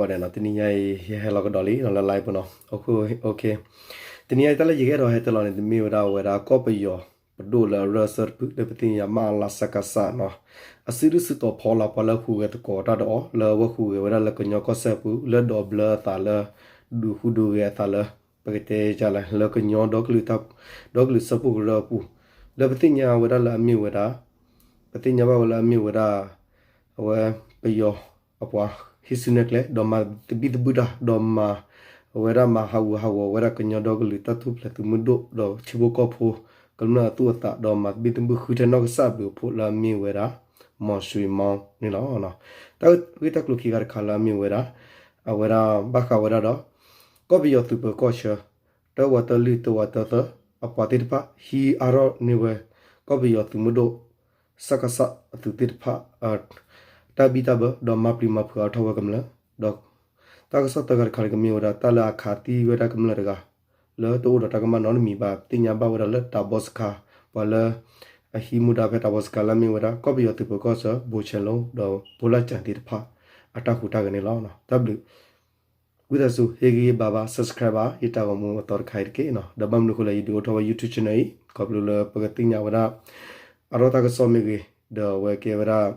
တနံၤညါအံၤ ယဟဲလီၤကဒီးလံလၢ live ပူၤနီၤ. တနံၤညါအံၤ တၢ်လၢယကအဲၣ်ဒိးဟဲတဲလီၤန့ၣ် တမ့ၢ်ဝဲဒၣ်အဝဲဒၣ်ကီၢ်ပယီၤပဒိၣ်လၢအရၢၢ်အဆၢတဖု လၢပသ့ၣ်ညါ မလစကစ နီၤ, အစုဒုၣ်စုတီၤဖီလာ် ပှၤလၢဟူးဂဲၤသကိးတၢ်ဒီးအီၤ လၢအဝဲဟူးဂဲၤဝဲဒၣ်လၢကညီကီၢ်စဲၣ်ပူၤ လၢဒိးဘျၢအသးလၢ ဒုးဟူးဒုးဂဲၤအသးလၢ ပကတဲယလဲၣ် လၢကညီဒီကလုာ် ဒီကလုာ်စၢဖှိၣ်ကရၢအပူၤ လၢပသ့ၣ်ညါဝဲဒၣ်လၢအမ့ၢ်ဝဲဒၣ် ပသ့ၣ်ညါဘၣ်ဝဲလၢအမ့ၢ်ဝဲဒၣ် အဝဲပယီၤအပှၤ ဟံးစုနဲၣ်ကျဲ ဒီးမၤသဘံၣ်သဘုၣ်တၢ် ဒီးမၤ အဝဲဒၣ်မၤဟးဂူာ်ဟးဂီၤဝဲဒၣ်ကညီဒီကလုာ်တၢ်ထူၣ်ဖျဲးသုးမုၢ်ဒိၣ် ဒီးထံဖိကီၢ်ဖိ ကမျၢၢ်အသူၣ်အသး ဒီးမၤသဘံၣ်သဘုၣ်ဃုထၢနီၢ်ကစၢ်အဘျုးအဖှိၣ်လၢအမ့ၢ်ဝဲဒၣ် မီၤၡွံမီၤန့ၣ်လီၤ. တၢ်ဂ့ၢ်တၢ်ကျိၤခံဂၤတခါလၢအမ့ၢ်ဝဲဒၣ် အဝဲဒၣ်ဘၣ်ဃးဝဲဒၣ်ဒီး ကီၢ်ပယီၤသုးပၢၤကီၢ်ဆၢ တၢဝးတၢလုၢ်တဝးတၢသၢ အပှၤသ့ၣ်တဖၣ် ဟံးအါထီၣ်န့ၢ်ဝဲ ကီၢ်ပယီၤသုးမုၢ်ဒိၣ် စကစ အသုးသ့ၣ်တဖၣ် တၢ်ဘံၣ်တၢ်ဘၢ ဒီးမၤပျံၤမၤဖုးအါထီၣ်ဝဲကမျၢၢ် ဒီး တၢ်ကစီၣ်တၢဂၤတခါန့ၣ် ကမ့ၢ်ဝဲဒၣ်တၢ်လၢအခးသံဝဲဒၣ်ကမျၢၢ်တဂၤ လၢတအိၣ်ဒီးတၢ်ကမၣ်နီတမံၤဘၣ် သ့ၣ်ညါဘၣ်ဝဲဒၣ်လၢတၢ်ဘီစခါ ပှၤလၢ အဟံးမူဒါဖဲတၢ်ဘီစခါလၢအမ့ၢ်ဝဲဒၣ် ကီၢ်ပယီၤသုးပၢၤကီၢ်ဆၢ ဘိၣ်ဆဲးလိ ဒီးဘိလၣ်ကၠၣ်သ့ၣ်တဖၣ် အတၢ်ဟူးတၢ်ဂဲၤန့ၣ်လီၤ. တၢ်ဘျုး ဝံသးစူၤ ဟ့ၣ်ဂံၢ်ဟ့ၣ်ဘါဘၣ် subscribe ဘၣ် ယတၢ်ဂီၤမူအသီတခါအံၤတက့ၢ်နီၤ. ဒီးဘၣ်မနုၤအဃိလဲၣ် ယဒုးအိၣ်ထီၣ်ဝဲ YouTube channel အံၤ ခီဖျိလၢပကသ့ၣ်ညါဝဲဒၣ် အါထီၣ်တၢ်ကစီၣ်မ့ၢ်ဂ့ၤ ဒီးအဝဲကဲဝဲဒၣ်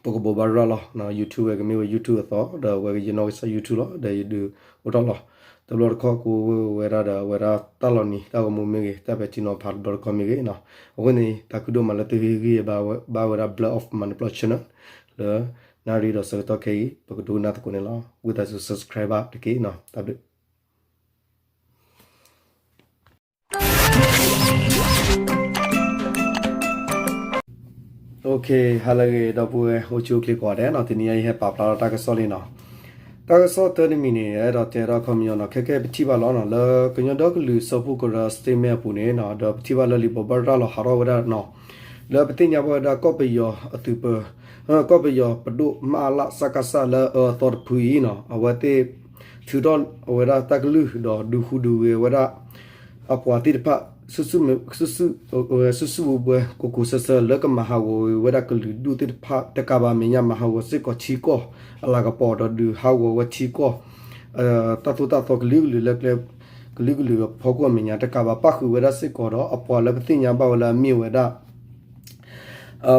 ပကဘိးဘၣ်ရၤလီၤ YouTube ဝဲကမ့ၢ်ဝဲ YouTube အသီ ဒီးအဝဲကယနီၢ်ကစၢ် YouTube လီၤ ဒီးယဒုးအိၣ်ထီၣ်လီၤ. တဘျီတခီၣ်ကအိၣ်ဝဲဒၣ်ဒီးအဝဲဒၣ်တၢ်လီၤနံၤတၢ်ဂီၤမူမ့ၢ်ဂ့ၤ တၢ်ပဲာ်ထံနီၤဖးတဘျီတခီၣ်မ့ၢ်ဂ့ၤနီၤ. အဃိန့ၣ် တၢ်ခုဒိၣ်မးလၢသုဟ့ၣ်ဂံၢ်ဟ့ၣ်ဘါဘၣ်ဝဲဒၣ် Blood of Manipulation လၢ နၣ်ရံၣ်ဒီးဆၢကတီၢ်ခဲအံၤ ပကဒိကနၣ်သကိးန့ၣ်လီၤ. ဝံသးစူၤ subscribe ဘၣ်တက့ၢ်နီၤ. တၢ်ဘျုး ဟါလၢအဂ့ၤ ဒီပုၢ်ဝဲၢ် အိၣ်ဆူၣ်အိၣ်ချ့ကိးဂၤဒဲးနီၤ. တနံၤအံၤ ယဟဲပာ်ဖျါထီၣ်တၢ်ကစီၣ်လံနီၤ. တၢ်ကစီၣ်တၢတမံၤန့ၣ် အဲၣ်ဒိးတဲထီၣ်ခီပညီနီၤ ခဲကဲပထံၣ်ဘၣ်လီၤနီၤ လၢကညီဒီကလုာ်စၢဖှိၣ်ကရၢ statement အပူၤန့ၣ်နီၤ ဒီးပထံၣ်ဘၣ်လၢလံာ်ဘိးဘၣ်ရၤလီၤဟးထီၣ်ဝဲဒၣ်နီၤ လၢပသ့ၣ်ညါဘၣ်ဝဲဒၣ်ကီၢ်ပယီၤအသုးပၢၤ ကီၢ်ပယီၤပဒိၣ် မလစကစ လၢအအၢအသီတဖုအံၤနီၤ အဝဲသ့ၣ်ထုးထီၣ်ဝဲဒၣ်တၢ်ကလုၢ်ဒီးဒုးဟူးဒုးဂဲၤဝဲဒၣ် အပှၤသ့ၣ်တဖၣ် စုစု စုစုဝဲၤဝဲ ကိးကိးဆၢဆၢ လၢကမၤဟးဂီၤဝဲဒၣ်ကလုာ်ဒူၣ်သ့ၣ်တဖၣ် တကးဘၣ်အမဲာ်ညါ မၤဟးဂီၤစ့ၢ်ကီးထံကီၢ်အလၤကပီၤ ဒီးဒုးဟးဂီၤဝဲထံကီၢ် တၢ်သိၣ်တၢ်သီကလုာ်ကလုာ်လၢကျဲ ကလုာ်ကလုာ်အဖီခိၣ်အမဲာ်ညါ တကးဘၣ်ပၣ်ဃုာ်ဝဲဒၣ်စ့ၢ်ကီးဒီး အပှၤလၢပသ့ၣ်ညါဘၣ်ဝဲလၢအမ့ၢ်ဝဲဒၣ်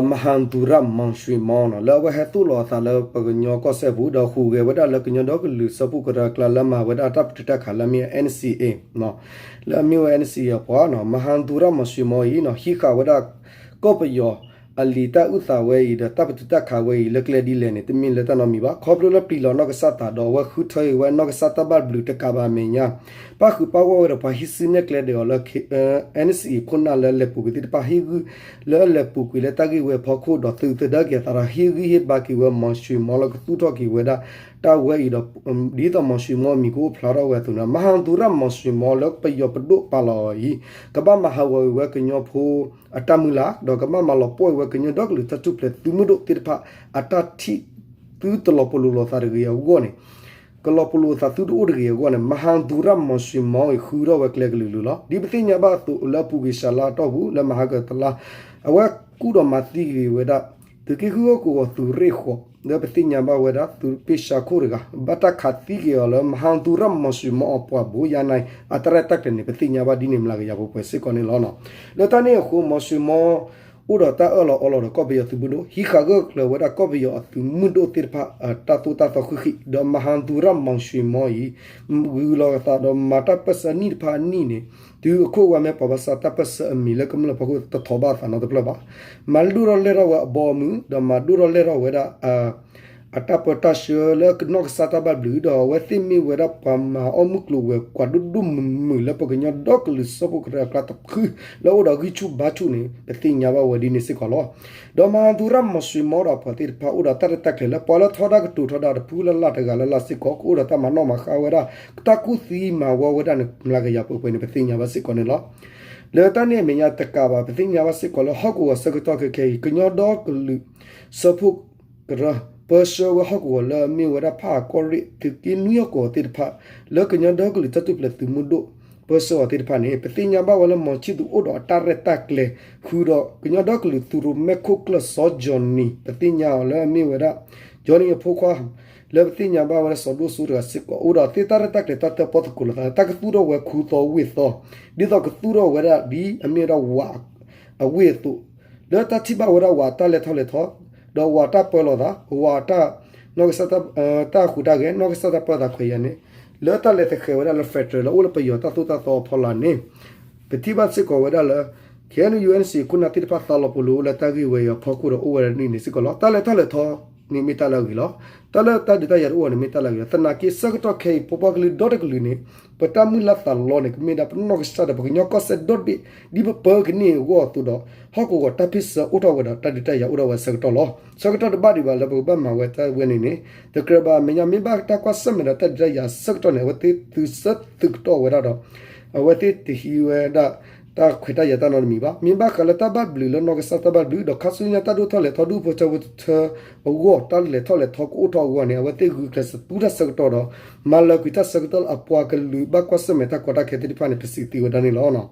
မဟါသူရ မီၤၡွံမီၤနီၤ လၢအဝဲဟဲသိၣ်လီၤအသးလၢပကညီကီၢ်စဲၣ်ပူၤ ဒီးဟူးဂဲၤဝဲဒၣ်လၢကညီဒီကလုာ်စၢဖှိၣ်ကရၢအကျါ လၢမၤဝဲဒၣ်တၢ်ပတုာ်တၢ်ခးလၢအမ့ၢ် NCA နီၤ လၢအမ့ၢ်ဝဲ NCA အပှၤနီၤ မဟါသူရ မီၤၡွံမီၤအံၤနီၤ ဟံးဃာ်ဝဲဒၣ် ကီၢ်ပယီၤအလံာ်တၢ်အုၣ်သးဝဲအံၤ ဒီးတၢ်ပတုာ်တၢ်ခးဝဲအံၤ လၢကျဲဒ်လဲၣ်န့ၣ် တမ့ၢ်လၢတၢ်နီတမံၤဘၣ် ခီဖျိလၢပျံၤလီၤနီၢ်ကစၢ်သးဒီး အဝဲဃုထၢအံၤဝဲနီၢ်ကစၢ်တၢ်ဘၣ်ဘျုးတကးဘၣ်အမဲာ်ညါ ပၣ်ဃုာ်ပၣ်ဂီၢ်ဝဲဒီးပှၤဟံးစုနဲၣ်ကျဲဒီးအီၤလၢ NCA ခိၣ်နၢ်လၢလဲၤပူၤကွံာ်သ့ၣ်တဖၣ် ဟ့ၣ်ဂံၢ် လၢအလဲၤပူၤကွံာ်လၢတၢ်ဂ့ၢ်ဝဲအဖီခိၣ် ဒီးသုးသဒါက့ၤအသးဒီး ဟ့ၣ်ဂံၢ်ဟ့ၣ်ဘါက့ၤဝဲမီၤၡွံမီၤလၢကသူၣ်ထီၣ်က့ၤဝဲဒၣ် တၢ်ဝဲအံၤဒီး ဒ်သိးမီၤၡွံမီၤအမံၤကအိၣ်ဖျါထီၣ်ဝဲအသိးန့ၣ် မဟါသူရမီၤၡွံမီၤလၢပယီၤပဒိၣ်ပာ်လီၤအီၤအံၤ ကဘၣ်မၤဟးဂီၤဝဲကညီဖိအတၢ်မုၢ်လၢ် ဒီးကဘၣ်မၤလီၤပှီၢ်ဝဲကညီဒီကလုာ်တၢ်ထူၣ်ဖျဲးသုးမုၢ်ဒိၣ်သ့ၣ်တဖၣ် အတၢ်ထံၣ် သုတလီၤပလိာ်လိာ်သးတဂ့ၤအဂီၢ်န့ၣ် ကလီၤပလိာ်အသးသုတအိၣ်တဂ့ၤအဂီၢ်န့ၣ် မဟါသူရမီၤၡွံမီၤအံၤ ဃုထီၣ်ဝဲကျဲကလုာ်ကလုာ်လီၤ. ဒ်ပသ့ၣ်ညါဘၣ်အသိးလၢအပူၤကွံာ်စှၤလါအတီၢ်ပူၤ လၢမဟါကတလါ အဝဲကူၣ်ဒီးမၤသံက့ၤဝဲဒၣ် သုးက့ဃုအကဝီၤသုးရ့ၣ်ဃိး လၢပသ့ၣ်ညါဘၣ်ဝဲဒၣ် သုးပ့ၢ်ဆါခိၣ်တဂၤ ဘၣ်တၢ်ခးသံက့ၤအီၤလၢ မဟါသူရမီၤၡွံမီၤအပှၤဘိးယါနၤအံၤ အတၢ်ရဲၣ်တၢ်ကျဲၤန့ၣ် ပသ့ၣ်ညါဘၣ်ဒ်န့ၣ် မျးကယၤပှဲၤပှဲၤစ့ၢ်ကီးန့ၣ်လီၤ. လၢတၢ်န့ၣ်အဃိ မီၤၡွံမီၤ အိၣ်ဒီးတၢ်အၢၣ်လီၤအီလီၤဒီးကီၢ်ပယီၤသုးမုၢ်ဒိၣ် ဟံးဃာ်ဂၢၢ်ကျၢၤဝဲဒၣ်ကီၢ်ပယီၤအသုးမုၢ်ဒိၣ်သ့ၣ်တဖၣ် တၢ်သိၣ်တၢ်သီဃံးဃံး ဒီးမဟါသူရမီၤၡွံမီၤအံၤ ဂုာ်လီၤအသးဒီးမၤတၢ်ပၢၢ်ဆၢအနံၣ်တဖၣ်အနံၣ်န့ၣ် တုၤအခိၣ်ဝဲမ့ၢ်ပှၤဘၣ်ဆၣ် တၢ်ပၢၢ်ဆၢအမံၤလၢကမျၢၢ်ဖီခိၣ်တထီၣ်ဘၣ်အသးနီတဖျၢၣ်ဘၣ်. မၤဒိၣ်ထီၣ်လဲၢ်ထီၣ်ဝဲအဘီအမုၢ် ဒီးမၤဒိၣ်ထီၣ်လဲၢ်ထီၣ်ဝဲဒၣ် အတၢ်ပၢတၢ်ဆှၢလၢနီၢ်ကစၢ်တၢ်ဘၣ်ဘျုး ဒီးအဝဲသ့ၣ်မ့ၢ်ဝဲဒၣ်ပှၤမၤအီၣ်မုၢ်ကျိၤဝဲၤကွာ်ဒိၣ်ဒိၣ်မုၢ်မုၢ်လၢပကညီဒီကလုာ်စၢဖှိၣ်ကရၢအကျါတဖု လၢအိၣ်ဒီးဂံၢ်ဆူၣ်ဘါဆူၣ်န့ၣ် ပသ့ၣ်ညါဘၣ်ဝဲဒ်န့ၣ်စ့ၢ်ကီးလီၤ. ဒီးမဟါသူရမီၤၡွံမီၤဒီးအပှၤသ့ၣ်တဖၣ် အိၣ်ဒီးတၢ်ရဲၣ်တၢ်ကျဲၤလၢပှၤလၢထီဒါကတိၤထီဒါတဖုလၢ်လၢ်တဂၤလၢ်လၢ်စ့ၢ်ကီး ကအိၣ်ဒီးတၢ်မၤနီၣ်မၤဃါဝဲဒၣ် တၢ်ကူၣ်သံမၤဝီဝဲဒၣ်န့ၣ် မျးကယၤပှဲၤပှဲၤန့ၣ် ပသ့ၣ်ညါဘၣ်စ့ၢ်ကီးန့ၣ်လီၤ. လၢတၢ်န့ၣ်အမဲာ်ညါတကးဘၣ် ပသ့ၣ်ညါဘၣ်စ့ၢ်ကီးလၢဟီၣ်ကဝီၤဆၢကတီၢ်ခဲခဲအံၤ ကညီဒီကလုာ် စၢဖှိၣ်ကရၢ ပၢဆှၢဝဲဟီၣ်ကဝီၤလၢအမ့ၢ်ဝဲဒၣ်ဖၣ်အၣ်ကီၢ်ရ့ၣ် သုးက့နွံဟီၣ်ကဝီၤသ့ၣ်တဖၣ် လၢကညီဒီကလုာ်တၢ်ထူၣ်ဖျဲးသုးမုၢ်ဒိၣ် ပၢဆှၢအီၤသ့ၣ်တဖၣ်န့ၣ် ပသ့ၣ်ညါဘၣ်ဝဲလၢမီၤဆံၣ်သူးအိၣ်ဒီးအတၢ်ရဲၣ်တၢ်ကျဲၤ ဃုာ်ဒီးကညီဒီကလုာ်သုးရိၣ်မဲခိၣ်ကျၢၢ်စီၤကၠီၣ်နံၤ ပသ့ၣ်ညါအီၤလၢအမ့ၢ်ဝဲဒၣ် Johnny အဖိခွါ လၢပသ့ၣ်ညါဘၣ်ဝဲဒၣ်စီၤဒိၣ်စိတဂၤစ့ၢ်ကီး အိၣ်ဒီးသ့ၣ်တၢ်ရဲၣ်တၢ်ကျဲၤတၢ်တၢၣ်ပီၣ်သကိးလိာ်သး တၢ်ကသူၣ်ထီၣ်ဝဲခူသီဝ့ၢ်သီ ဒ်သိးကသူၣ်ထီၣ်ဝဲဒၣ်ဒ်အမ့ၢ်ဝဲဒၣ်ဝး အဝ့ၢ်အသိး လၢတၢ်ထံၣ်ဘၣ်ဝဲဒၣ်ဝးတၢ်လဲၤထီၣ်လဲၤထီ ဒီးဝးတၢ်ပၢလီၤသး ဝးတၢ် နီၢ်ကစၢ် တၢ်ဟူးတၢ်ဂဲၤ နီၢ်ကစၢ်တၢ်ပၢသးခွဲးယာ်န့ၣ် လၢတၢ်လဲၤသဃဲၤဝဲဒၣ်လၢ federal လၢအိၣ်လၢပယီၤတၢ်သိၣ်တၢ်သီအဖီလာ်န့ၣ် ပထံၣ်ဘၣ်စ့ၢ်ကီးဝဲဒၣ်လၢ KNU UNC ခိၣ်နၢ်သ့ၣ်တဖၣ်သးလီၤပလိာ်အိၣ်လၢတၢ်ဂ့ၢ်ဝဲအံၤအဖီခိၣ်ဒီးအိၣ်ဝဲဒၣ်ဒ်န့ၣ်စ့ၢ်ကီးလီၤ. တၢ်လဲၤထီၣ်လဲၤထီန့ၣ်မ့ၢ်တၢ်လၢအဂ့ၤလီၤ. တၢ်လၢတၢ်ဒုးတၢ်ယၤတအိၣ်န့ၣ်မ့ၢ်တၢ်လၢအဂ့ၤလီၤ. သနာ်က့ဆၢကတီၢ်ခဲအံၤ ပပှၤကလုာ်ဒီတကလုာ်န့ၣ် ပတၢ်မုၢ်လၢ်သးလီန့ၣ် ကမ့ၢ်ဒၣ်ပနီၢ်ကစၢ်ဒီးပကညီကီၢ်စဲၣ်ဒီတဘ့ၣ် ဒ်ပပၢကန့ၢ်အဂီၢ်အသိးဒီး ဟီၣ်ကဝီၤတၢ်ဖ့ၣ်ဆၢအိၣ်ထီၣ်ဝဲဒီးတၢ်ဒုးတၢ်ယၤအိၣ်ထီၣ်ဝဲဆၢကတီၢ်လီၤ. ဆၢကတီၢ်တဘၣ်ဒံးဘၣ်လၢပကဘၣ်မၤဝဲတၢ်ဝဲန့ၣ်န့ၣ် တကြၢးဘၣ်အမဲာ်ညါ မ့ၢ်ဘၣ်တၢ်ကွၢ်ဆၢၣ်မဲာ်ဒီးတၢ်ဒုးတၢ်ယၤဆၢကတီၢ်န့ၣ် အဝဲသ့ၣ်သုးစၢသုးကတီၢ်ဝဲဒၣ်ဒီး အဝဲသ့ၣ်တဟံးဝဲဒၣ် တၢ်ခွဲးတၢ်ယာ်တၢ်နီတမံၤဘၣ်. မ့ၢ်ဘၣ်ဃးလၢတၢ်ဘၣ်ဘျုးလၢနီၢ်ကစၢ်တၢ်ဘၣ်ဘျုး ဒီးခါဆူညါတၢ်ဒိၣ်ထီၣ်လဲၤထီၣ်ဒူၣ်ဖိထၢဖိထၢအဂီၢ် တၢ်လဲၤထီၣ်လဲၤထီကအိၣ်ထီၣ်အဂီၢ်န့ၣ် အဝဲသ့ၣ်ဂုာ်ကျဲးစၢးသူတၢ်ဆၢကတီၢ်ဒီး မၤလၢာ်ကွံာ်တၢ်ဆၢကတီၢ်လၢအပှၤကလုာ်ဘၣ်ကွၢ်ဆၢၣ်မဲာ်တၢ်ကီတၢ်ခဲသ့ၣ်တဖၣ်န့ၣ် ပစံးသ့ဝဲဒၣ်န့ၣ်လီၤ.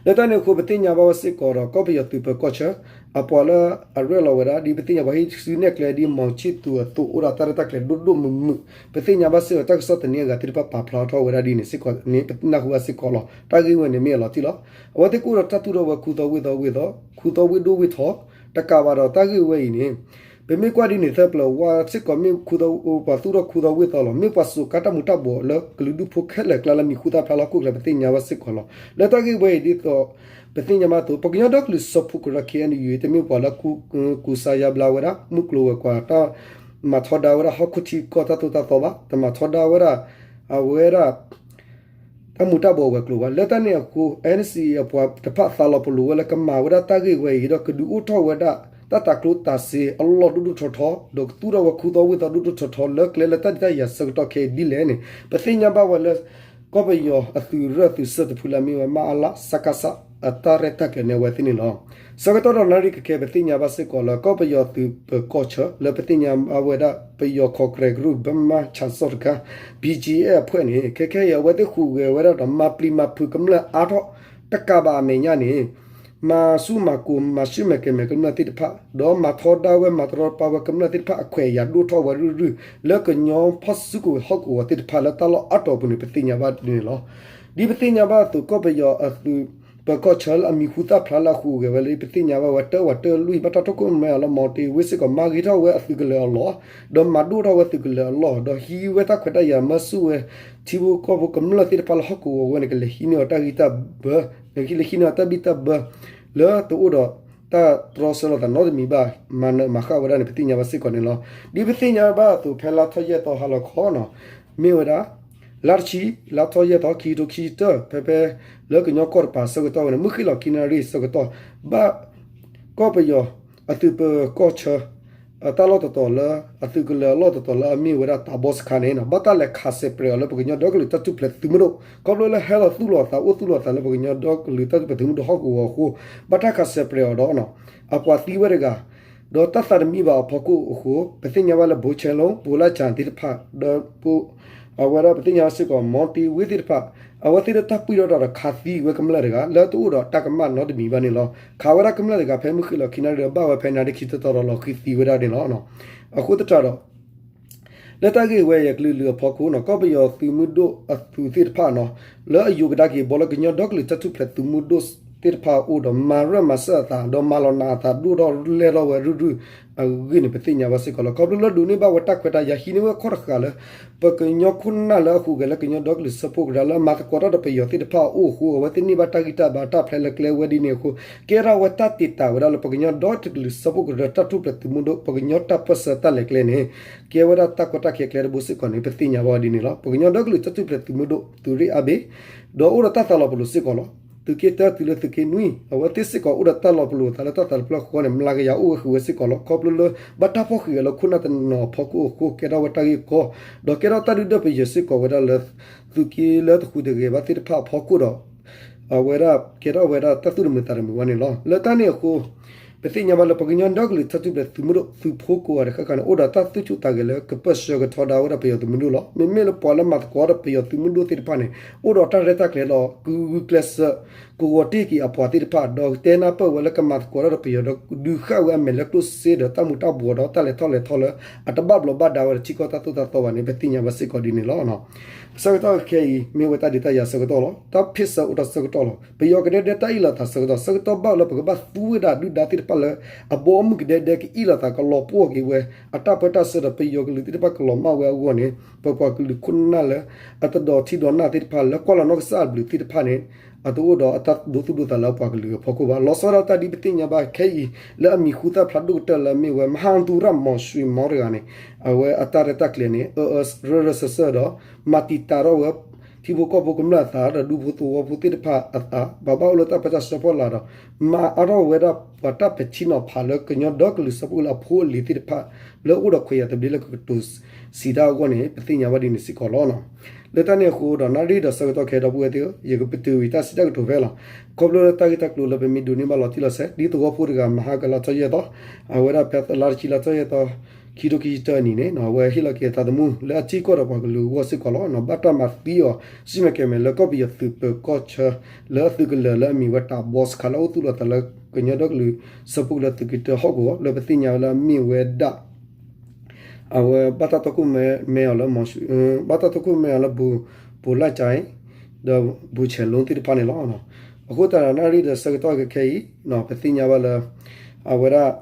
လၢတၢ်န့ၣ်အဃိ ပသ့ၣ်ညါဘၣ်ဝဲစ့ၢ်ကီးဒီး ကီၢ်ပယီၤသုးပၢၤကီၢ်ဆၢ အပှၤလၢအရဲၣ်လီၤဝဲဒၣ် ဒ်ပသ့ၣ်ညါပှၤဟံးစုနဲၣ်ကျဲဒ် မောင်ချစ်သူ အသိးအိၣ်ဒီးတၢ်ရဲၣ်တၢ်ကျဲၤဒိၣ်ဒိၣ်မုၢ်မုၢ် ပသ့ၣ်ညါဘၣ်စ့ၢ်ကီး တၢ်ကစီၣ်သန့အဂၤသ့ၣ်တဖၣ်ပာ်ဖျါထီၣ်ဝဲဒၣ်ဒ်န့ၣ်စ့ၢ်ကီးန့ၣ် ပနၢ်ဟူဘၣ်စ့ၢ်ကီးလီၤ. တၢ်ဂ့ၢ်ဝဲန့ၣ်မ့ၢ်အလီၤတံၢ်လီၤ. အဝဲသ့ၣ်ကအိၣ်ဒီးတၢ်သူၣ်ထီၣ်ဝဲခူသီဝ့ၢ်သီဝ့ၢ်သီ ခူသီဝ့ၢ်ဒိၣ်ဝ့ၢ်ထီ တကးဘၣ်ဒီးတၢ်ဂ့ၢ်ဝဲအံၤန့ၣ် ပမ့ၢ်ကွၢ်ဒ်န့ၣ် သၢပျၢၤဝါစ့ၢ်ကီး မ့ၢ်ခူသီ ပှၤသူၣ်ထီၣ်ခူသီဝ့ၢ်သီလီၤ. မ့ၢ်ပှၤစိာ်ကါတၢ်မူၤတၢ်ဘှီးလၢကလုာ်ဒူၣ်ဖိခဲလၢာ်အကျါလၢမံၤဟူသၣ်ဖျါလၢဟီၣ်ခိၣ်ချၢ ပသ့ၣ်ညါဘၣ်စ့ၢ်ကီးလီၤ. လၢတၢ်ဂ့ၢ်ဝဲအံၤဒ်သိး ပသ့ၣ်ညါဘၣ်အသိး ပကညီဒီကလုာ်စၢဖှိၣ်ကရၢ KNU တမ့ၢ်ပှၤလၢ ကူစါယါဘျါဝဲဒၣ် မုၢ်ကျိၤဝဲၤကွာ် တၢ်မၤထီဒါဝဲဒၣ်ဟီၣ်ခိၣ်ထံကီၢ်တၢ်သိၣ်တၢ်သီဘၣ်, တမၤထီဒါဝဲဒၣ် အဝဲဒၣ် တၢ်မူၤတၢ်ဘှီးဝဲၤကျိၤဘၣ်. လၢတၢ်န့ၣ်အဃိ NCA အပှၤတဖၣ်သးလီၤပလိာ်ဝဲလၢကမၤဝဲဒၣ်တၢ်ဂ့ၢ်ဝဲအံၤဒီး ကဒုးအိၣ်ထီၣ်ဝဲဒၣ် တၢ်တၤကျိၣ်တၤစ့အလီၢ်ဒိၣ်ဒိၣ်ထီထီ ဒီးကသူၣ်ထီၣ်ဝဲခူသီဝ့ၢ်သီဒိၣ်ဒိၣ်ထီထီ လၢကျဲလၢတၢ်ဒုးတၢ်ယၤဆၢကတီၢ်ခဲအံၤဒ်လဲၣ်န့ၣ် ပသ့ၣ်ညါဘၣ်ဝဲလၢ ကီၢ်ပယီၤအသုးရၢၢ်သုးဆၢတဖုလၢအမ့ၢ်ဝဲ မအလ စကစ အတၢ်ရဲၣ်တၢ်ကျဲၤန့ၣ်အဝဲသ့ၣ်န့ၣ်လီၤ. ဆၢကတီၢ်ဒီးနၣ်ရံၣ်ကခဲ ပသ့ၣ်ညါဘၣ်စ့ၢ်ကီးလၢ ကီၢ်ပယီၤသုးပၢၤကီၢ်ဆၢ လၢပသ့ၣ်ညါဘၣ်ဝဲဒၣ် ပယီၤခီၣ်ခြဲးကရူၢ် ဘၢမၢ်ဆၣ်စီၣ်တခါ BGF အဖွဲ့န့ၣ် ခဲခဲအံၤ အဝဲသ့ၣ်ဟူးဂဲၤဝဲဒၣ်ဒီး မၤပျံၤမၤဖုးကမျၢၢ်အါထီၣ် တကးဘၣ်အမဲာ်ညါန့ၣ် မၤဆူၣ်မၤကိၤ မၤဆူၣ်မဲာ်ကဲၤမဲာ်ကမျၢၢ်သ့ၣ်တဖၣ် ဒီးမၤထီဒါဝဲမၤတရီတပါဝဲကမျၢၢ်သ့ၣ်တဖၣ်အခွဲးအယာ်ဒိၣ်ထီၣ်ဝဲရုၢ်ရုၢ် လၢကညီဖီၣ်စုကဝဲၤဟီၣ်ကဝီၤသ့ၣ်တဖၣ်လၢတၢ်လီၢ်အါတီၤအပူၤန့ၣ် ပသ့ၣ်ညါဘၣ်ဒ်န့ၣ်လီၤ. ဒ်ပသ့ၣ်ညါဘၣ်အသိး ကီၢ်ပယီၤအသုးပၢၤကီၢ်ဆၢလၢအမံၤဟူသၣ်ဖျါလၢအဟူးဂဲၤဝဲလၢ ပသ့ၣ်ညါဘၣ်ဝဲတၢ်ဝးတၢ်လွံၢ် ဘၣ်တၢ်ထိၣ်ခိၣ်မဲအီၤလၢ မီၤတ့ဝ့ၢ်စ့ၢ်ကီး မၤဂ့ၤထီၣ်ဝဲအသုးကလၢၤအလီၢ် ဒီးမၤဒိၣ်ထီၣ်ဝဲသုးကလၢၤအလီၢ် ဒီးဟံးဝဲတၢ်ခွဲးတၢ်ယာ်မၢဆူၣ်ဝဲ ထံဖိကီၢ်ဖိကမျၢၢ်သ့ၣ်တဖၣ်လၢဟီၣ်ကဝီၤဝဲန့ၣ် ကလဲၤဟံးန့ၢ်အီၤတၢ်ဂံၢ်တၢ်ဘါ လဲၤဟံးန့ၢ်အီၤတၢ်ဘံၣ်တၢ်ဘၢ လၢတအိၣ်ဒီးတၢ်တြီဆၢလိာ်သးနီတမံၤဘၣ် မၤနၢၤမၤဃၣ်ဝဲဒၣ်န့ၣ် ပသ့ၣ်ညါဘၣ်စ့ၢ်ကီးန့ၣ်လီၤ. ဒ်ပသ့ၣ်ညါဘၣ်အသိး ဖဲလါထီၣ်ယဲၢ်သီဟါလီၤခီနီၤ မ့ၢ်ဝဲဒၣ် လါတဆံ လါထီၣ်ယဲၢ်သီ ခံကထိခံဆံတၢ ဖဲဖဲ လၢကညီကီၢ်တပၤဆၢကတီၢ်ဝဲန့ၣ် မုၢ်ဃ့ၢ်လီၤခံနၣ်ရံၣ်ဆၢကတီၢ် ဘၣ် ကီၢ်ပယီၤ အသုးပၢၤကီၢ်ဆၢ အတၢ်လီၢ်တတီၤလၢ အသုးကလၢၤအလီၢ်တတီၤလၢအမ့ၢ်ဝဲဒၣ်တၤဘီစခါန့ၣ် ဘၣ်တၢ်လဲၤခးစဲးပြဲးအီၤလၢပကညီဒီကလုာ်တၢ်ထူၣ်ဖျဲးသုးမုၢ်ဒိၣ် ခီဖျိလၢဟဲလီၤသူၣ်လီၤသး အိၣ်သူၣ်လီၤသးလၢပကညီဒီကလုာ်တၢ်ထူၣ်ဖျဲးသုးမုၢ်ဒိၣ်ဟီၣ်ကဝီၤအဃိ ဘၣ်တၢ်ခးစဲးပြဲးအီၤဒီး အပှၤသံဝဲတဂၤ ဒီးတၢ်သးတမံဘၣ်အဖီခိၣ်အဃိ ပသ့ၣ်ညါဘၣ်လၢ ဘိဆဲလိ ဘိလၣ်စၣ်သ့ၣ်တဖၣ် ဒီး အဝဲဒၣ်ပသ့ၣ်ညါဘၣ်စ့ၢ်ကီး မီၤတ့ဝ့ၢ်သ့ၣ်တဖၣ် အဝဲသ့ၣ်လၢတၢ်ပှံၢ်ထီၣ်တၢ်ဒီးခးသံဝဲကမျၢၢ်တဂၤ လၢတအိၣ်ဒီးတၢ်ကမၣ်နီတမံၤဘၣ်န့ၣ်လီၤ. ခးဝဲဒၣ်ကမျၢၢ်တဂၤဖဲမုၢ်ဃ့ၢ်လီၤခံနၣ်ရံၣ်ဒီး ဘၣ်ဝဲဖဲနၣ်ရံၣ်ခံတတီၤဒီးလီၤဃံၤသံဝဲဒၣ်န့ၣ်လီၤ. အဃိသတးဒီး လၢတၢ်ဂ့ၢ်ဝဲအံၤအကလုာ်လုာ်အဖီခိၣ်နီၤ ကီၢ်ပယီၤသုးမုၢ်ဒိၣ်အသုးသ့ၣ်တဖၣ်နီၤ လၢအယိၤကဒါက့ၤဘီလၢကညီဒီကလုာ်တၢ်ထူၣ်ဖျဲးသုးမုၢ်ဒိၣ်သ့ၣ်တဖၣ်အအိၣ်ဒီး မၤရၢၢ်မၤစၢၤအသး ဒီးမၤလီၤနးအသးဒိၣ်ထီၣ်လဲၢ်ထီၣ်ဝဲရုၢ်ရုၢ်အဂ့ၢ်န့ၣ် ပသ့ၣ်ညါဘၣ်စ့ၢ်ကီးလီၤ. ခီဖျိလၢဒိးန့ၢ်ဘၣ်ဝဲတၢ်ခွဲးတၢ်ယာ် ဟံးန့ၢ်ဝဲခီၣ်တဃာ်လၢ ပကညီခိၣ်နၢ်လၢအဟူးဂဲၤလၢကညီဒီကလုာ်စၢဖှိၣ်ကရၢလၢအမၤသကိးတၢ်ဒီးပယီၤသ့ၣ်တဖၣ်အအိၣ်အဃိ အဝဲသ့ၣ်န့ၢ်ဘၣ်တၢ်ဂံၢ်တၢ်ဘါတၢ်ဖျဲးလၢကျဲဝဲဒ်န့ၣ်အဃိ ကဲထီၣ်ဝဲတၢ်တ့ၢ်တာ်ဝဲဒၣ်လၢပကညီဒီကလုာ်စၢဖှိၣ်ကရၢတၢ်ထူၣ်ဖျဲးသုးမုၢ်ဒိၣ် ပကညီတၢ်ပၢၢ်ဆၢတၢ်လဲၤကျဲန့ၣ် ကဲဝဲဒၣ်တၢ်ကီတၢ်ခဲကျဲတဘိစ့ၢ်ကီးန့ၣ် ပသ့ၣ်ညါဘၣ်ဝဲဒ်န့ၣ်လီၤ. ပကညီဒီကလုာ်တၢ်ထူၣ်ဖျဲးသုးမုၢ်ဒိၣ် သုးရ့ၣ်အါဘ့ၣ် ဒီးအိၣ်ဒီးတၢ်သးလီၤပလိာ်စ့ၢ်ကီးလီၤ. သုးက့တၢတုၤလၢသုးက့နွံ အဝဲသ့ၣ်စ့ၢ်ကီးအိၣ်ဒီးတၢ်လီၤပလိာ်အသးလၢတၢ်သးတဖျၢၣ်ဃီန့ၣ် မျးကယၤအိၣ်ဝဲဃုာ်ဝဲစ့ၢ်ကီးလီၤ. ခီဖျိလၢ ဘၣ်တၢ်ဖီၣ်ဃံးအီၤလၢခိၣ်နၢ်တနီၤအဖီခိၣ်အဃိ ကဲထီၣ်ဝဲတၢ်ဂ့ၢ်ကီ ဒီးကဲထီၣ်တၢ်ဒုၣ်ဒွဲၣ်ပယၢၤစ့ၢ်ကီးဝဲဒၣ်လၢ သုးက့လၢတဟူးတဂဲၤဘၣ်သ့ၣ်တဖၣ်အဖီခိၣ်ဒီး အဝဲဒၣ်ကဲထီၣ်ဝဲဒၣ်တၢ်သူၣ်တမုာ်သးတမုာ်ဝဲန့ၣ်လီၤ. လၢတၢ်န့ၣ်အဃိ ပသ့ၣ်ညါဘၣ်လၢပှၤကညီဒီကလုာ်တၢ်ထူၣ်ဖျဲးသုးမုၢ်ဒိၣ်သုးဖိကိးဂၤဒဲးဃၣ်ဃၣ်န့ၣ် အိၣ်ဒီးတၢ်သူၣ်ဆူၣ်သးဂဲၤလၢကပၢၢ်ဆှၢကထီဒါဝဲဒၣ်ပယီၤသုးမုၢ်ဒိၣ်လီၤ. မ့မ့ၢ်လၢပှၤလၢမၤသကိးဒီးပယီၤသုးမုၢ်ဒိၣ်သ့ၣ်တဖၣ်န့ၣ် အိၣ်ဒီးတၢ်ရဲၣ်တၢ်ကျဲၤဒီး ကဂုာ်ကျဲးစၢး ကဝီၤတ့ၢ်က့ၤအပှၤသ့ၣ်တဖၣ် ဒီးတဲနၢ်ပၢၢ်ဝဲလၢကမၤသကိးတၢ်ဒီးပယီၤဒီး ဒုးဃၣ်ဝဲအမဲာ်လၢကျိၣ်စ့ဒီးတၢ်မူၤတၢ်ဘှီးဒီးတၢ်လဲၤထီၣ်လဲၤထီလၢ အတဘၣ်ဘျီးဘၣ်ဒါဝဲဒီးထံကီၢ်တၢ်သိၣ်တၢ်သီဘၣ်န့ၣ် ပသ့ၣ်ညါဘၣ်စ့ၢ်ကီးဒ်န့ၣ်လီၤ. ဆၢကတီၢ်ခဲအံၤ မ့ၢ်ဝဲတၢ်ဒုးတၢ်ယၤဆၢကတီၢ်လီၤ. တၢ်ဖ့ၣ်ဆၢအိၣ်ထီၣ်ဆၢကတီၢ်လီၤ. ပယီၤကဒဲဒဲတၢ်အ့ၣ်လိာ်သးဆၢကတီၢ်, ဆၢကတီၢ်ဘၣ်လၢပကဘၣ်သူဝဲဒၣ်ဒုၣ်ဒါသ့ၣ်တဖၣ်လၢ အဘီအမုၢ်ကဒဲဒဲကအ့ၣ်လိာ်သးကလီၤပှီၢ်က့ၤဝဲ အတၢ်ပၢတၢ်ဆှၢဒီးပယီၤကလုာ်သ့ၣ်တဖၣ်ကလီၤမၢ်ဝဲအဂီၢ်န့ၣ် ပပှၤကလုာ်ခိၣ်နၢ်လၢ အတဒီးထံဒီးနၢ်သ့ၣ်တဖၣ် လၢကွၢ်လီၤနီၢ်ကစၢ်အဘျုးသ့ၣ်တဖၣ်န့ၣ် အတအိၣ်ဒီးအတၢ်ဒိသူၣ်ဒိသးလၢအပှၤကလုာ်အဖီခိၣ်ဘၣ်. လီၤဆီဒၣ်တၢ်ဒ်ပသ့ၣ်ညါဘၣ်ခဲအံၤ လၢအမံၤဟူသၣ်ဖျါဒိၣ်ကတၢၢ်လၢအမ့ၢ်ဝဲ မဟါသူရၣ်မီၤၡ့မီၤတဂၤန့ၣ် အဝဲအတၢ်ရဲၣ်တၢ်ကျဲၤန့ၣ် အၢအၢရၢရၢစၢၢ်စၢၢ်ဒီး မၤတံာ်တာ်ထီၣ်ဝဲ ထံဖိကီၢ်ဖိကမျၢၢ်အသးဒီးဒူဖိသဝီဖိသ့ၣ်တဖၣ်အသး ဘၣ်ဘၣ်အိၣ်လၢတၢ်ပၢတၢ်ဆှၢဖီလာ်ဒီး မၤအါထီၣ်ဝဲဒၣ်ပှၤတၢ်ပဲာ်ထံနီၤဖးလၢကညီဒီကလုာ်စၢဖှိၣ်ကလၢအဖိအလံၤသ့ၣ်တဖၣ် လၢအိၣ်ဒီးခွဲးယာ်သဘျ့လၢကကတိၤစံးတၢ်အဂီၢ်န့ၣ် ပသ့ၣ်ညါဘၣ်ဒ်န့ၣ်စ့ၢ်ကီးလီၤ. လၢတၢ်န့ၣ်အဃိဒီး နၣ်ရံၣ်ဒီးဆၢကတီၢ်ခဲအံၤဒီပုၢ်ဝဲၢ်သ့ၣ်ဧၢ, ယကပတုာ်ဝံၤတၢ်စံးတၢ်ကတိၤဖဲလီၤ. ခီဖျိလၢတၢ်ဂ့ၢ်တၢ်ကျိၤလၢပမ့ၢ်ဒိးန့ၢ်ဘၣ်လီၤတံၢ်လီၤဆဲး ဒ်သဝီဖိတဂၤ မဟါကလါထီၣ်ယဲၢ်သီ, အဝဲဒၣ်ဖဲလါတဆံလါထီၣ်ယဲၢ်သီ ခံထိခံဆံတၢအနံၤန့ၣ် အဝဲဟ့ၣ်လီၤက့ၤအသးသမူလၢအထံကီၢ်ဒီးပှၤကလုာ်အဂီၢ်စ့ၢ်ကီးလီၤ. ဘၣ်တၢ်မၤသံအီၤ စံၣ်မဲာ်ကဲၤမဲာ်လၢကီၢ်ပယီၤသုးပၢၤကီၢ်ဆၢ လၢအသုးကလၢၤလၢအမံၤဝဲတးဘီစခါလၢအအိၣ်သူၣ်လီၤသးလၢ ကညီဒီကလုာ်စၢဖှိၣ်ကလၢသုးက့တၢဟီၣ်ကဝီၤ လၢပသ့ၣ်ညါဝဲလၢအမ့ၢ်ဝဲဒၣ် အဝဲဘၣ်တၢ်တီခိၣ်မဲအီၤလၢ ဘၣ်တၢ်တီခိၣ်မဲအီၤလၢ ဘူၤလၢ်ကၠဲ ဒီးဘူၤဆဲးလိသ့ၣ်တဖၣ်န့ၣ်လီၤ. အဃိသတးဒီး နၣ်ရံၣ်ဒီးဆၢကတီၢ်ခဲအံၤ ပသ့ၣ်ညါဘၣ်လၢ အဝဲဒၣ်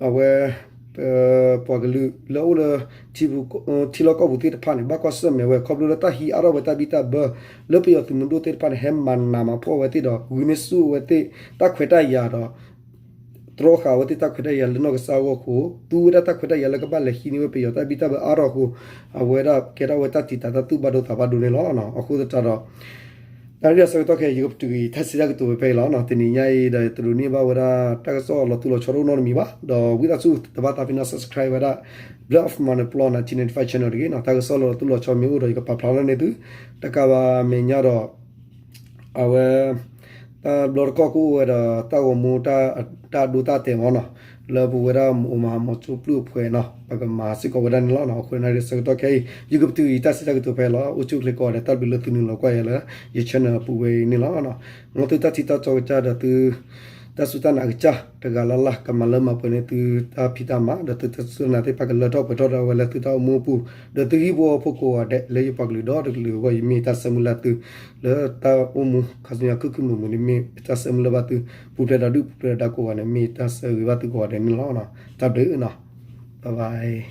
အဝဲ ပှၤကလုာ်လၢအအိၣ်လၢ ထံလီၢ်ကီၢ်ပူၤသ့ၣ်တဖၣ်န့ၣ် ဘၣ်ကွၢ်ဆၢၣ်မဲာ်ဝဲ ခီဖျိလၢတၢ်ဟံးအါထီၣ်ဝဲတၢ်ဘံၣ်တၢ်ဘၢ လၢပယီၤသုးမုၢ်ဒိၣ်သ့ၣ်တဖၣ်န့ၣ် ဟဲမၤနးမၤဖှီၣ်ဝဲသ့ၣ်ဒီး ဂုာ်န့ၢ်ဆူၣ်ဝဲသ့ၣ် တၢ်ခွဲးတၢ်ယာ်ဒီး တြီဃာ်ဝဲသ့ၣ်တၢ်ခွဲးတၢ်ယာ်လၢနီၢ်ကစၢ်အဂီၢ်အဃိ သူဝဲဒၣ်တၢ်ခွဲးတၢ်ယာ်လၢကဘၣ်လဲၤဟံးန့ၢ်ဝဲပယီၤတၢ်ဘံၣ်တၢ်ဘၢအါထီၣ်အဃိ အဝဲဒၣ်ကဲထီၣ်ဝဲတၢ်တံာ်တာ်တၢ်သူၣ်ဘၣ်ဒိသးဘၣ်ဒိန့ၣ်လီၤ. အဃိသတးဒီး နၣ်ရံၣ်ဒီးဆၢကတီၢ်ခဲအံၤ ယကပတုာ်က့ၤတၢ်စံးတၢ်ကတိၤဝဲဖဲအံၤလီၤ. တနံၤညါအံၤဒီး ယတဒိးန့ၢ်ဘၣ်ဝဲဒၣ် တၢ်ကစီၣ်လီၤသူလီၤဆီတအိၣ်နီတမံၤဘၣ်. ဒီးဝံသးစူၤတဘၣ်သးဖဲန့ၣ် subscribe ဝဲဒၣ် Blood of Manipur nineteen ninety-five channel တဂ့ၤနီၤ. တၢ်ကစီၣ်လီၤသူလီၤဆီမ့ၢ်အိၣ်ဒီး ယကပာ်ဖျါထီၣ်န့ၢ်သု တကးဘၣ်မဲာ်ညါဒီး အဝဲ တၢ်ဘျီတခီၣ်ကအိၣ်ဝဲဒီး တၢ်ဂီၤမူ တၢ်ဒိတၢ်တဲာ်မ့ၢ်နီၤ လၢပဝဲဒၣ်မိၢ်မၤမီၤကၠိပျုၢ်အဖှဲးနီၤ ပကမၤစ့ၢ်ကီးဝဲဒၣ်န့ၣ်လီၤ. အဃိန့ၣ် နၣ်ရံၣ်ဒီးဆၢကတီၢ်ခဲအံၤ ယကပတုာ်အံၤတၢ်စံးတၢ်ကတိၤဖဲအံၤလီၤ. အိၣ်ဆူၣ်အိၣ်ချ့ကိးဂၤဒဲး တၢ်ဘျုးလၢသုနုာ်လီၤကွၢ်ယၤလၢ ယ channel အပူၤဝဲအံၤန့ၣ်လီၤ. မ်သုတၢ်ထံၣ်တၢ်တီကစၢ်ဒီးသု တၢ်စူၢ်တၢ်နာ်ကစၢ် တဂၤလၢ်လၢ် ကမၤလၢမၤပှဲၤန့ၢ်သုတၢ်ဖံးတၢ်မၤ ဒီးသုတၢ်စူၢ်တၢ်နာ်သ့ၣ်တဖၣ် ကလၢထီၣ်ပှဲၤထီၣ်ဒီးဝဲလၢသုတၢ်အိၣ်မူအပူၤ ဒီးသုဟံၣ်ဖိဃီဖိကိးဂၤဒဲး လၢယပှၤကလုာ်ဒီတကလုာ်အဂီၢ် ယမ့ၢ်တၢ်ဆၢမုၢ်လၢ်သု လၢတၢ်အိၣ်မူခါဆူညါ ခုၣ်ခုၣ်မုာ်မုာ်န့ၣ် မ့ၢ်တၢ်ဆၢမုၢ်လၢ်ဘၣ်သု ပူၤဖျဲးဒီးဒုၣ်ပူၤဖျဲးဒီးဒါကိးဂၤန့ၣ် မ့ၢ်တၢ်ဆၢဂ့ၤဘၣ်သုကိးဂၤဒဲးန့ၣ်လီၤ. တၢ်ဘျုးနီၤ bye bye.